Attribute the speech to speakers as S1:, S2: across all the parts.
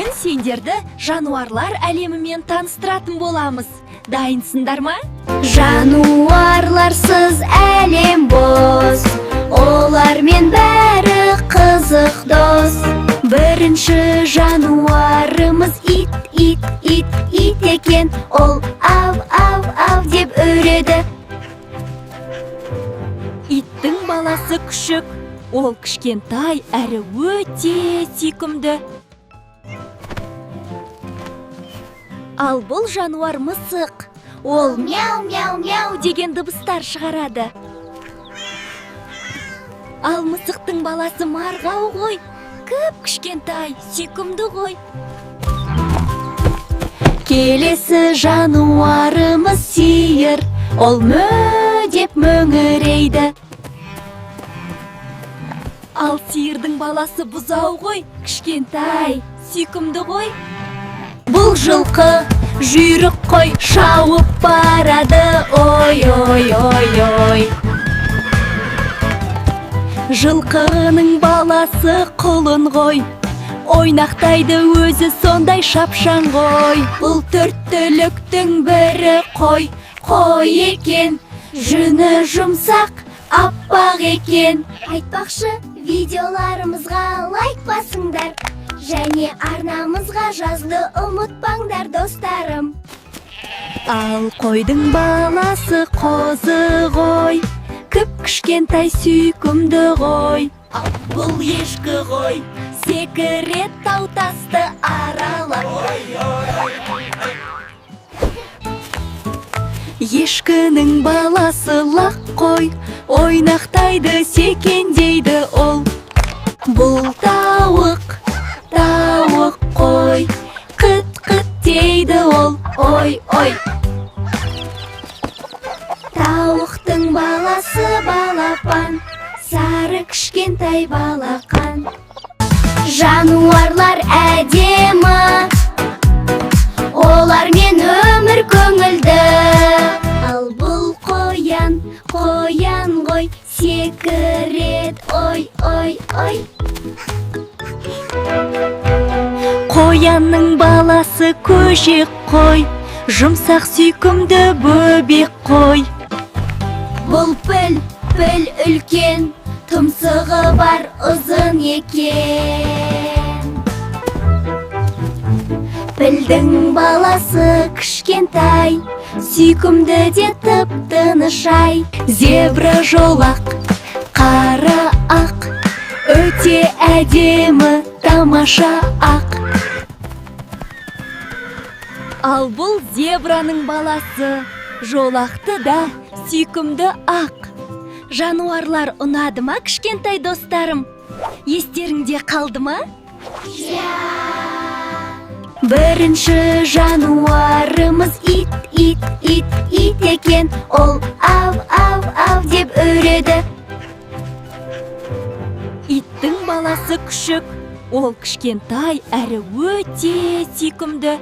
S1: Бүгін сендерді жануарлар әлемімен таныстыратын боламыз. Дайынсыңдар ма?
S2: Жануарларсыз әлем бос, олармен бәрі қызық дос. Бірінші жануарымыз ит, ит, ит, ит екен. Ол ав, ав, ав деп үреді.
S1: Иттің баласы күшік. Ол кішкентай әрі өте сүйкімді. Ал бұл жануар мысық. Ол мяу, мяу, мяу деген дыбыстар шығарады. Ал мысықтың баласы марғау ғой. Кіп кішкентай, сүйкімді ғой.
S2: Келесі жануарымыз сиыр, ол мө деп мөңірейді.
S1: Ал сиырдың баласы бұзау ғой, кішкентай, сүйкімді ғой.
S2: Бұл жылқы жүйрік қой, шауып барады, ой, ой, ой, ой.
S1: Жылқының баласы құлын ғой, ойнақтайды, өзі сондай шапшаң ғой.
S2: Бұл төрт түліктің бірі қой, қой екен. Жүні жұмсақ, аппақ екен. Айтпақшы, видеоларымызға лайк басыңдар және арнамызға жазды ұмытпаңдар, достарым.
S1: Ал қойдың баласы қозы ғой, кіп кішкентай, сүйкімді ғой. Ал бұл ешкі ғой, секірет тау тасты аралап. Ешкінің баласы лақ қой, ойнақтайды, секендейді ол. Бұл тауық, тауық қой, қыт қыт дейді ол,
S2: Ой, ой. Тауықтың баласы балапан, сары кішкентай балақан. Жануарлар әдемі, олармен өмір көңілді. Ал бұл қоян, қоян ғой, секірет, ой, ой, ой.
S1: Қоянның баласы көжек қой, жұмсақ, сүйкімді бөбек қой.
S2: Бұл піл, піл үлкен, тұмсығы бар ұзын екен. Пілдің баласы кішкентай, сүйкімді де тып тыныш ай.
S1: Зебра жолақ, қара ақ, өте әдемі, тамаша ақ. Ал бұл зебраның баласы жолақты да сүйкімді ақ. Жануарлар ұнады ма, кішкентай достарым? Естеріңде қалды ма?
S2: Бірінші жануарымыз ит, ит, ит, ит екен. Ол ав, ав, ав деп үреді.
S1: Иттің баласы күшік. Ол кішкентай әрі өте сүйкімді.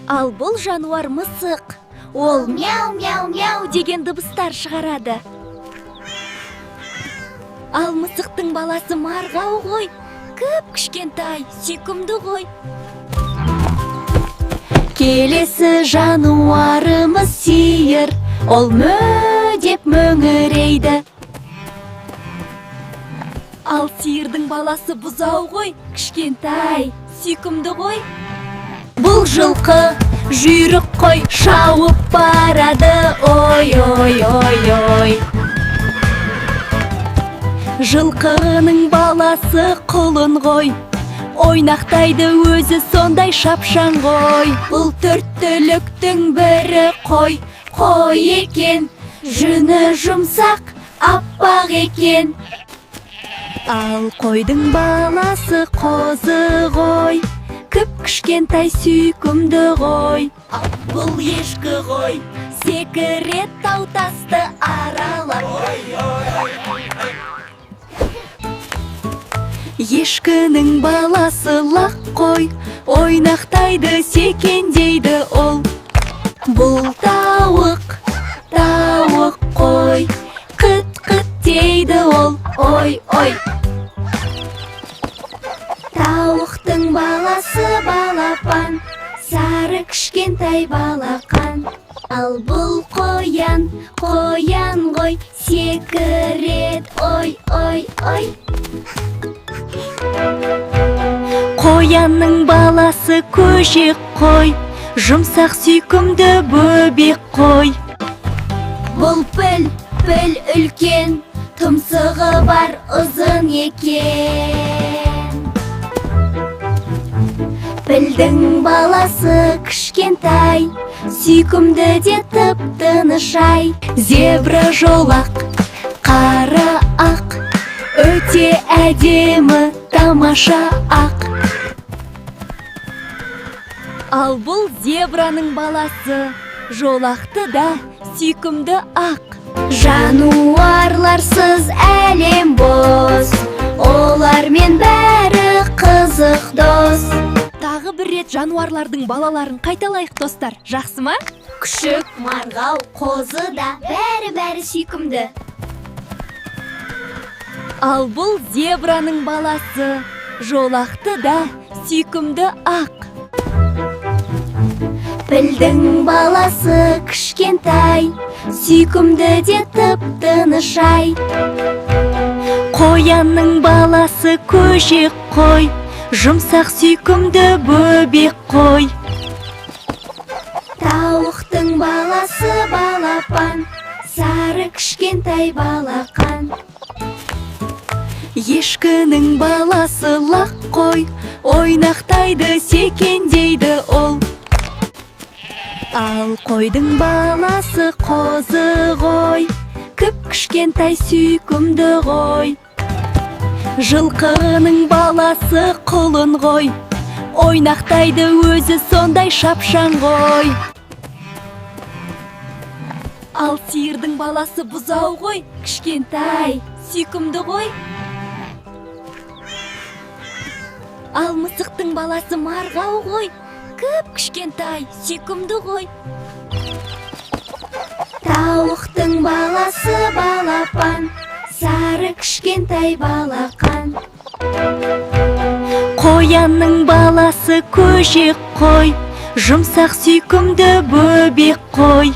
S1: Ал бұл жануар мысық. Ол
S2: Мяу, мяу, мяу
S1: деген дыбыстар шығарады. Ал мысықтың баласы марғау ғой, кіп кішкентай, сүйкімді ғой.
S2: Келесі жануарымыз сиыр, ол мө деп мөңірейді.
S1: Ал сиырдың баласы бұзау ғой, кішкентай, сүйкімді ғой.
S2: Бұл жылқы жүйрік қой, шауып барады, ой, ой, ой, ой.
S1: Жылқының баласы құлын ғой, ойнақтайды, өзі сондай шапшаң ғой.
S2: Бұл төрт түліктің бірі қой, қой екен. Жүні жұмсақ, аппақ екен.
S1: Ал қойдың баласы қозы ғой, кіп кішкентай, сүйкімді ғой. Ал бұл ешкі ғой, секірет тау тасты аралап. Ешкінің баласы лақ қой, ойнақтайды, секендейді ол.
S2: Бұл тауық, тауық қой, қыт қыт дейді ол, ой, ой. баласы балапан, сары кішкентай балақан. Ал бұл қоян, қоян ғой, секіреді ой, ой, ой.
S1: Қоянның баласы көжек қой, жұмсақ сүйкімді бөбек қой.
S2: Бұл піл, піл үлкен, тұмсығы бар ұзын екен. Пілдің баласы кішкентай, сүйкімді де тып-тыныш ай.
S1: Зебра жолақ, қара ақ, өте әдемі, тамаша ақ. Ал бұл зебраның баласы, жолақты да сүйкімді ақ.
S2: Жануарларсыз әлем бос, олармен бәрі қызық дос.
S1: Тағы бір рет жануарлардың балаларын қайталайық, достар, жақсы ма?
S2: Күшік, марғау, қозы да бәрі-бәрі сүйкімді.
S1: Ал бұл зебраның баласы, жолақты да сүйкімді ақ.
S2: Пілдің баласы кішкентай, сүйкімді де тып-тыныш ай.
S1: Қоянның баласы көжек қой, жұмсақ сүйкімді бөбек қой.
S2: Тауықтың баласы балапан, сары кішкентай балақан.
S1: Ешкінің баласы лақ қой, ойнақтайды, секендейді ол. Ал қойдың баласы қозы ғой, кіп кішкентай сүйкімді ғой. Жылқының баласы құлын ғой, ойнақтайды, өзі сондай шапшаң ғой. Ал сиырдың баласы бұзау ғой, кішкентай, сүйкімді ғой. Ал мысықтың баласы марғау ғой, кіп кішкентай, сүйкімді ғой.
S2: Тауықтың баласы балапан, сары кішкентай балақан.
S1: Қоянның баласы көжек қой, жұмсақ сүйкімді бөбек қой.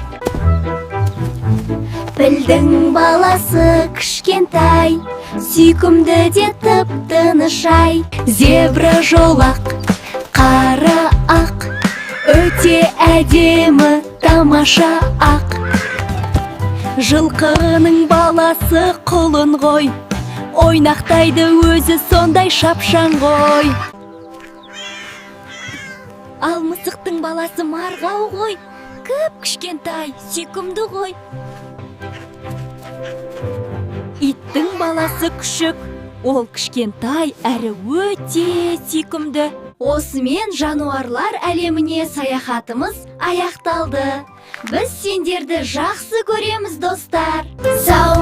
S2: Пілдің баласы кішкентай, сүйкімді де тып-тыныш ай.
S1: Зебра жолақ, қара ақ, өте әдемі, тамаша ақ. Жылқының баласы құлын ғой, ойнақтайды, өзі сондай шапшаң ғой. Ал мысықтың баласы марғау ғой, кіп кішкентай, сүйкімді ғой. Иттің баласы күшік, ол кішкентай әрі өте сүйкімді.
S2: Осымен жануарлар әлеміне саяхатымыз аяқталды. Біз сендерді жақсы көреміз, достар. Сау